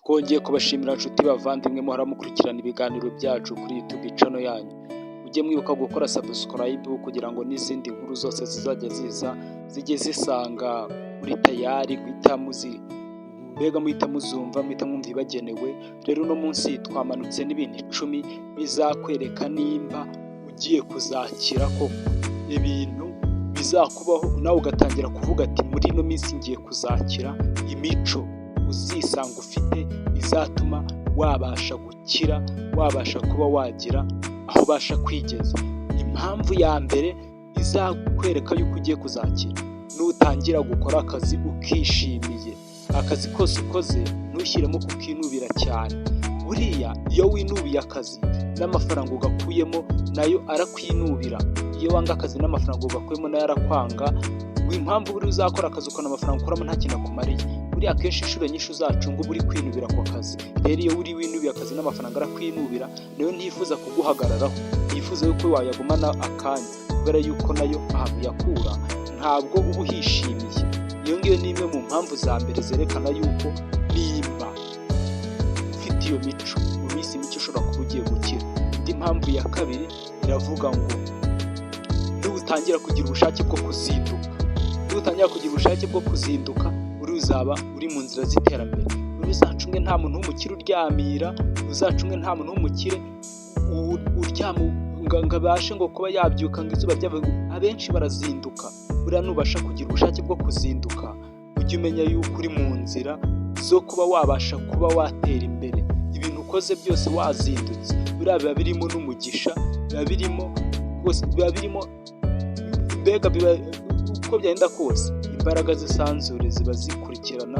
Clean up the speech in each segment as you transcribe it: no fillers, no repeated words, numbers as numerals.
Twongeye kubashimira, nshuti bavandimwe muhora mukurikirana ibiganiro byacu kuri YouTube channel yanyu. Mujye mwibuka gukora subscribe kugira ngo n'izindi nkuru zose zizajya ziza zijye zisanga muri tayari guhita muzi, mbega muhita muzumva, muhita mwumva ibagenewe. Rero uno munsi twamanutse n'ibintu 10 bizakwereka nimba ugiye kuzakira koko, ibintu bizakubaho nawe ugatangira kuvuga ati: "Muri ino minsi ngiye kuzakira." Imico uzisanga ufite izatuma wabasha gukira, wabasha kuba wagira aho ubasha kwigeza. Impamvu ya mbere izakwereka yuko ugiye kuzakira: nutangira gukora akazi ukishimiye, akazi kose ukoze ntushyiremo kukinubira cyane. Buriya iyo winubiye akazi, n'amafaranga ugakuyemo nayo arakwinubira. Iyo wanga akazi, n'amafaranga ugakuyemo nayo arakwanga. Impamvu buriya uzakora akazi ukabona amafaranga ukuramo nta kintu akumariye, buriya akenshi inshuro nyinshi uzacunga uba uri kwinubira ako kazi. Rero iyo uri winubiye akazi, n'amafaranga arakwinubira, nayo ntifuza kuguhagararaho, ntifuza yuko wayagumana akanya, kubera yuko nayo ahantu uyakura ntabwo uba uhishimiye. Iyo ngiyo ni imwe mu mpamvu za mbere zerekana yuko nimba ufite iyo mico, mu minsi mike ushobora kuba ugiye gukira. Indi mpamvu ya kabiri iravuga ngo nutangira kugira ubushake bwo kuzinduka. Nutangira kugira ubushake bwo kuzinduka, uri uzaba uri mu nzira z'iterambere. Uri uzacunge, nta muntu w'umukire uryamira. Uzacunge, nta muntu w'umukire uryama ngo abashe ngo kuba yabyuka ngo izuba ryava. Abenshi barazinduka. Buriya nubasha kugira ubushake bwo kuzinduka, ujye umenya yuko uri mu nzira zo kuba wabasha kuba watera imbere. Ibintu ukoze byose wazindutse, buriya biba birimo n'umugisha, biba birimo rwose, biba birimo, mbega biba uko byagenda kose, imbaraga z'isanzure ziba zikurikirana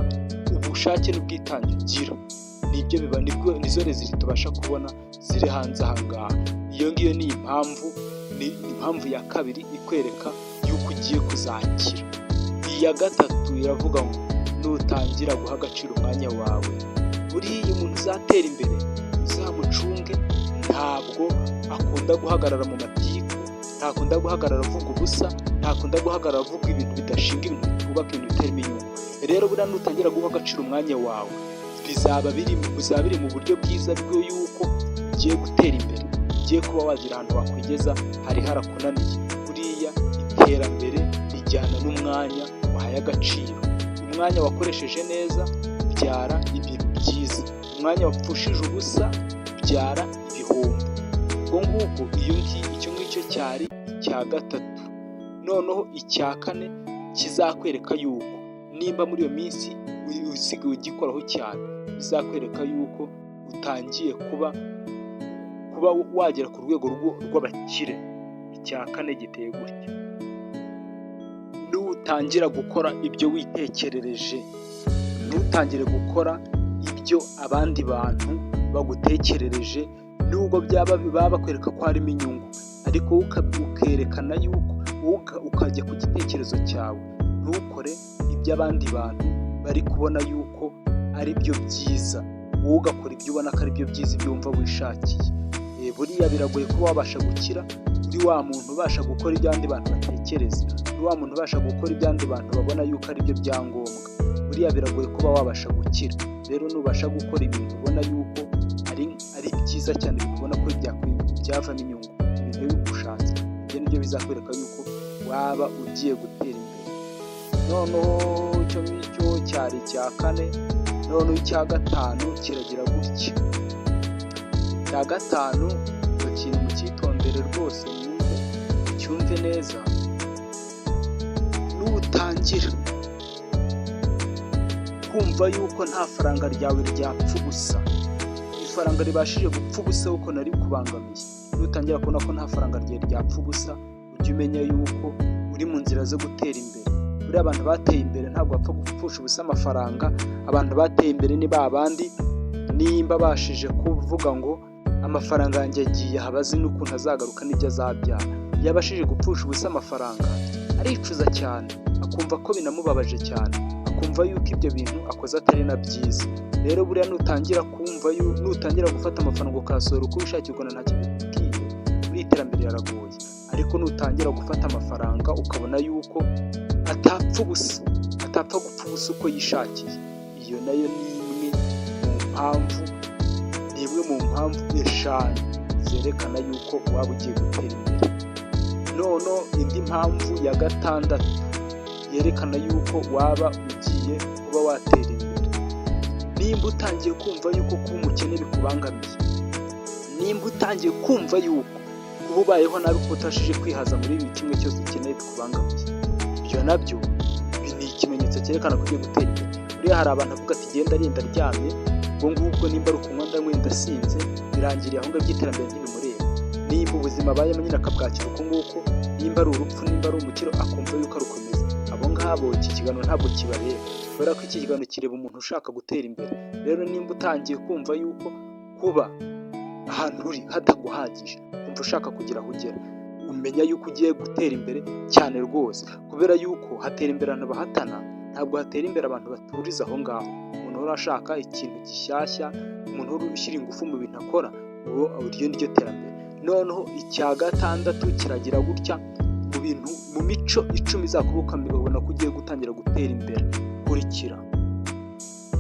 ubushake n'ubwitange ugira. Nibyo biba, nibwo nizo résultats tubasha kubona ziri hanze aha ngaha. Iyo ngiyo ni impamvu, ni impamvu ya kabiri ikwereka yuko ugiye kuzakira. Iya gatatu iravuga ngo nutangira guha agaciro umwanya wawe. Buriya umuntu uzatera imbere uzamucunge, ntabwo akunda guhagarara mu matiku, ntakunda guhagarara avuga ubusa, ntakunda guhagarara avuga ibintu bidashinga, ibintu bitubaka, ibintu bitarimo inyungu. Rero buriya nutangira guha agaciro umwanya wawe, bizaba biri mu buryo bwiza bwo yuko ugiye gutera imbere, ugiye kuba wagira ahantu wakwigeza hari harakunaniye. Buriya iterambere rijyana n'umwanya wahaye agaciro. Umwanya wakoresheje neza ubyara ibintu byiza, umwanya wapfushije ubusa ubyara ibihombo. Ubwo ngubwo iyo ngiyo, icyo ngicyo cyari icya gatatu. Noneho icya kane kizakwereka yuko nimba muri iyo minsi usigaye ugikoraho cyane, bizakwereka yuko utangiye kuba wagera ku rwego rw'abakire. Icya kane giteye gutya: nutangira gukora ibyo witekerereje, ntutangire gukora ibyo abandi bantu bagutekerereje, nubwo byaba baba bakwereka ko harimo inyungu, ariko ukerekana yuko ukajya ku gitekerezo cyawe, ntukore ibyo abandi bantu bari kubona yuko ari byo byiza, wowe ugakora ibyo ubona ko ari byo byiza, ibyo wumva wishakiye. Buriya biragoye kuba wabasha gukira uri wa muntu ubasha gukora ibyo abandi bantu batekereza, uri wa muntu ubasha gukora ibyo abandi bantu babona yuko ari byo byangombwa. Buriya biragoye kuba wabasha gukira. Rero nubasha gukora ibintu ubona yuko ari byiza cyane, ibintu ubona ko byavamo inyungu, ibintu bigushatse, ibyo nibyo bizakwereka yuko waba ugiye gutera imbere. Noneho icyo ngicyo cyari icya kane. Noneho icya gatanu kiragira gutya. Icya gatanu, icyo kintu mucyitondere rwose, mwumve, ucyumve neza: nutangira kumva yuko nta faranga ryawe ryapfa ubusa, ifaranga ribashije gupfa ubusa kuko nari kubangamiye, nutangira kubona ko nta faranga ryawe ryapfa ubusa, ujye umenya yuko uri mu nzira zo gutera imbere. Buriya abantu bateye imbere ntabwo bapfa gupfusha ubusa amafaranga. Abantu bateye imbere ni ba bandi nimba abashije kuvuga ngo amafaranga yanjye agiye aha, abazi n'ukuntu azagaruka n'ibyo azabyara. Iyo abashije gupfusha ubusa amafaranga, aricuza cyane, akumva ko binamubabaje cyane, akumva yuko ibyo bintu akoze atari na byiza. Rero buriya nutangira kumva, nutangira gufata amafaranga ukayasohora uko wishakiye, ukabona ntacyo bikubwiye, muri iterambere riragoye. Ariko nutangira gufata amafaranga ukabona yuko atapfa ubusa, atapfa gupfa ubusa uko yishakiye, iyo nayo ni imwe mu mpamvu, ni imwe mu mpamvu eshanu zerekana yuko waba ugiye gutera imbere. Noneho indi mpamvu ya gatandatu yerekana yuko waba ugiye kuba watera imbere: nimba utangiye kumva yuko kuba umukene bikubangamiye, nimba utangiye kumva yuko kuba ubayeho nabi, kuba utabashije kwihaza muri buri kimwe cyose ukeneye bikubangamiye, ibyo nabyo ni ikimenyetso cyerekana ko ugiye gutera imbere. Buriya hari abantu avuga ati: "Genda rinda aryamye, ubwo ngubwo nimba ari ukunywa ndanywe, ndasinze, birangiriye aho ngaho, iby'iterambere ntibimureba." Nimba ubuzima abayemo nyine akabwakira uko nguko, nimba ari urupfu, nimba ari umukiro, akumva yuko arukomeza, abo ngabo iki kiganiro ntabwo kibareba, kubera ko iki kiganiro kireba umuntu ushaka gutera imbere. Rero nimba utangiye kumva yuko kuba ahantu uri hataguhagije, kumva ushaka kugira aho ugera, umenya yuko ugiye gutera imbere cyane rwose, kubera yuko hatera imbere abantu bahatana, ntabwo hatera imbere abantu baturiza aho ngaho. Umuntu uhora ashaka ikintu gishyashya, umuntu uhora ushyira ingufu mu bintu akora, uwo iryo ni ryo terambere. Noneho icya gatandatu kiragira gutya: mu bintu, mu mico 10 izakubuka ubona ko ugiye gutangira gutera imbere, kurikira.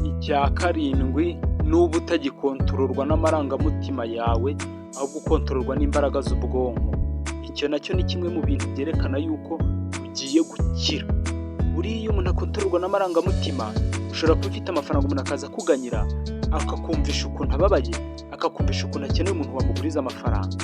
Icya karindwi: nuba utagikontororwa n'amarangamutima yawe, ahubwo ukontororwa n'imbaraga z'ubwonko. Icyo nacyo ni kimwe mu bintu byerekana yuko ugiye gukira. Buriya iyo umuntu akontororwa n'amarangamutima, ushobora kuba ufite amafaranga, umuntu akaza akuganyira, akakumvisha ukuntu ababaye, akakumvisha ukuntu akeneye umuntu wamuguriza amafaranga.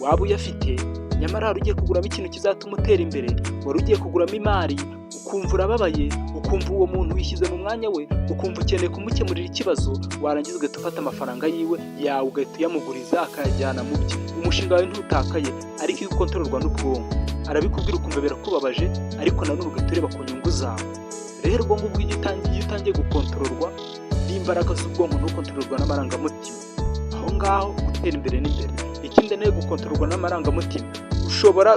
Waba uyafite, nyamara wari ugiye kuguramo ikintu kizatuma utera imbere, wari ugiye kuguramo imari, ukumva urababaye, ukumva uwo muntu wishyize mu mwanya we, ukumva ukeneye kumukemurira ikibazo, warangiza ugahita ufata amafaranga yiwe yawe ugahita uyamuguriza akayajyana mu bye. Umushinga wawe ntutakaye. Ariko iyo ukontororwa n'ubwonko, arabikubwira ukumva birakubabaje, ariko nanone ugahita ureba ku nyungu zawe. Rero ubwo ngubwo iyo utangiye gukontororwa n'imbaraga z'ubwonko, ntukontororwa n'amarangamutima, aho ngaho gutera imbere n'imbere. Ikindi, nawe gukontororwa n'amarangamutima, ushobora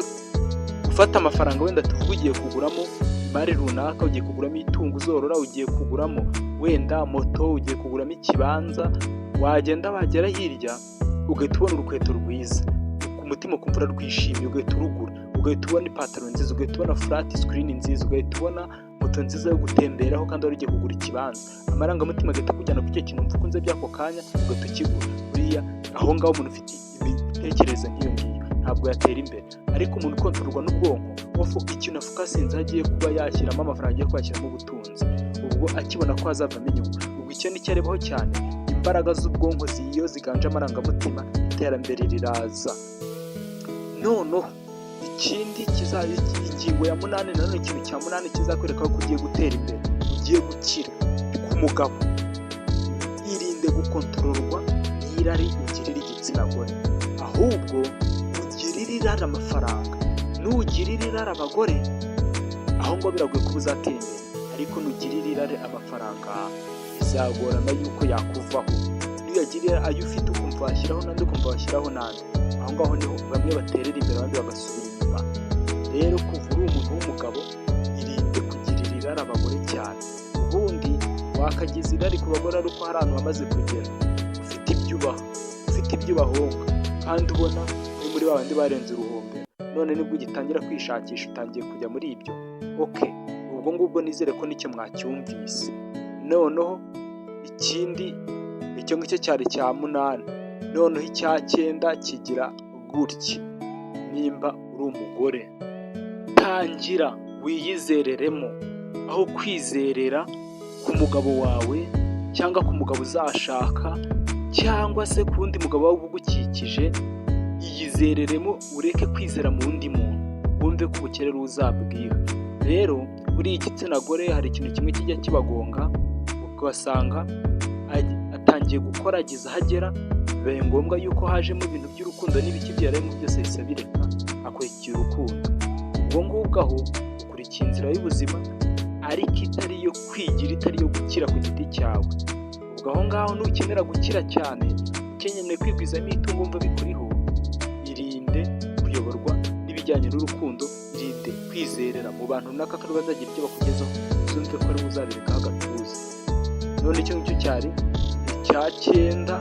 gufata amafaranga, wenda tuvuge ugiye kuguramo imari runaka, ugiye kuguramo itungo uzorora, ugiye kuguramo wenda moto, ugiye kuguramo ikibanza, wagenda wagera hirya ugahita ubona urukweto rwiza, ku mutima ukumva urarwishimiye, ugahita urugura, ugahita ubona ipantaro nziza, ugahita ubona flat screen nziza, ugahita ubona moto nziza yo gutemberaho, kandi wari ugiye kugura ikibanza. Amarangamutima agahita akujyana kuri icyo kintu wumva ukunze by'ako kanya, ugahita ukigura. Buriya aho ngaho umuntu ufite imitekerereze nk'iyo ngiyo ntabwo yatera imbere. Ariko umuntu ukontororwa n'ubwonko, ikintu afocusinze aho agiye kuba yashyiramo amafaranga, agiye kuba yashyiramo ubutunzi, ubwo akibona ko hazavamo inyungu, ubwo icyo nicyo arebaho cyane. Imbaraga z'ubwonko iyo ziganje amarangamutima, iterambere riraza. Noneho ikindi, ingingo ya munani, nanone ikintu cya munani kizakwereka ko ugiye gutera imbere, ugiye gukira, ku mugabo: irinde gukontororwa n'irari ugirira igitsina gore, ahubwo ugirire irari amafaranga. Nugirira irari abagore, aho ngo biragoye kuba uzatera imbere, ariko nugirira irari amafaranga bizagorana yuko yakuvaho. Nuyagirira ayo ufite, ukumva washyiraho n'andi, ukumva washyiraho n'andi, aho ngaho niho bamwe baterera imbere, abandi bagasubira inyuma. Rero kuva uri umuntu w'umugabo, irinde kugirira irari abagore cyane. Ubundi wakagize irari ku bagore ari uko hari ahantu wamaze kugera, ufite ibyo ubaha, ufite ibyo ubahonga, kandi ubona uri muri ba bandi barenze uruhombo. None nibwo ugitangira kwishakisha, utangiye kujya muri ibyo. Okay, ubwo ngubwo nizere ko nicyo mwacyumvise. Noneho ikindi, icyo ngicyo cyari icya munani. Noneho icya cyenda kigira gutya: nimba uri umugore, tangira wiyizereremo, aho kwizerera ku mugabo wawe cyangwa ku mugabo uzashaka cyangwa se ku wundi mugabo waba ugukikije. Iyizereremo, ureke kwizera mu wundi muntu, wumve ko ubukene ari uzabwiha. Rero buriya igitsina gore hari ikintu kimwe kijya kibagonga, ugasanga atangiye gukora, ageze aho agera, bibaye ngombwa yuko hajemo ibintu by'urukundo n'ibiki byarimo byose, bihise bireka akurikira urukundo. Ubwo ngubwo aho ukurikiye inzira y'ubuzima, ariko itari iyo kwigira, itari iyo gukira ku giti cyawe. Ubwo aho ngaho nukenera gukira cyane, ukeneye kwigwizamo itungo, wumva bikuriho, irinde kuyoborwa n'ibijyanye n'urukundo, irinde kwizerera mu bantu runaka ko bazagira ibyo bakugezaho, uzumve ko ariwe uzabirekaho agatuza. None icyo ngicyo cyari icya cyenda.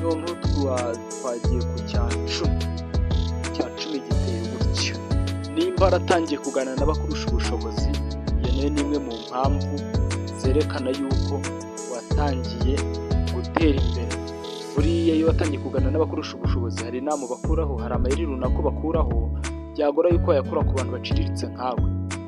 Noneho twagiye ku cya 10. Icya 10 giteye gutya: nimba waratangiye kuganira n'abakurusha ubushobozi, iyo nayo ni imwe mu mpamvu zerekana yuko watangiye gutera imbere. gutera imbere. Buriya iyo watangiye kuganira n'abakurusha ubushobozi, hari inama bakuraho, hari amayeri runaka bakuraho byagora yuko wayakura ku bantu baciriritse nkawe.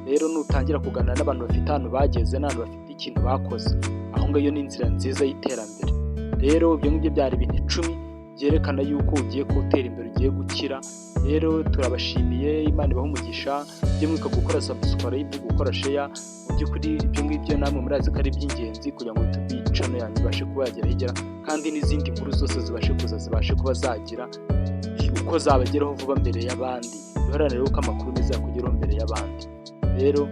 Rero nutangira kuganira n'abantu bafite ahantu bageze n'abantu bafite ikintu bakoze, aho ngaho iyo ni inzira nziza y'iterambere. Rero ibyo ngibyo byari ibintu 10 byerekana yuko ugiye gutera imbere, ugiye gukira. Rero turabashimiye, Imana ibahe umugisha. Mujye mwibuka gukora subscribe, gukora share. Mu by'ukuri ibyo ngibyo namwe murazi ko ari iby'ingenzi kugira ngo YouTube channel yanyu ibashe kuba yagera aho igera, kandi n'izindi nkuru zose zibashe kuza, zibashe kuba zagira uko zabageraho vuba mbere y'abandi. Duharanire ko amakuru meza yakugeraho mbere y'abandi. Rero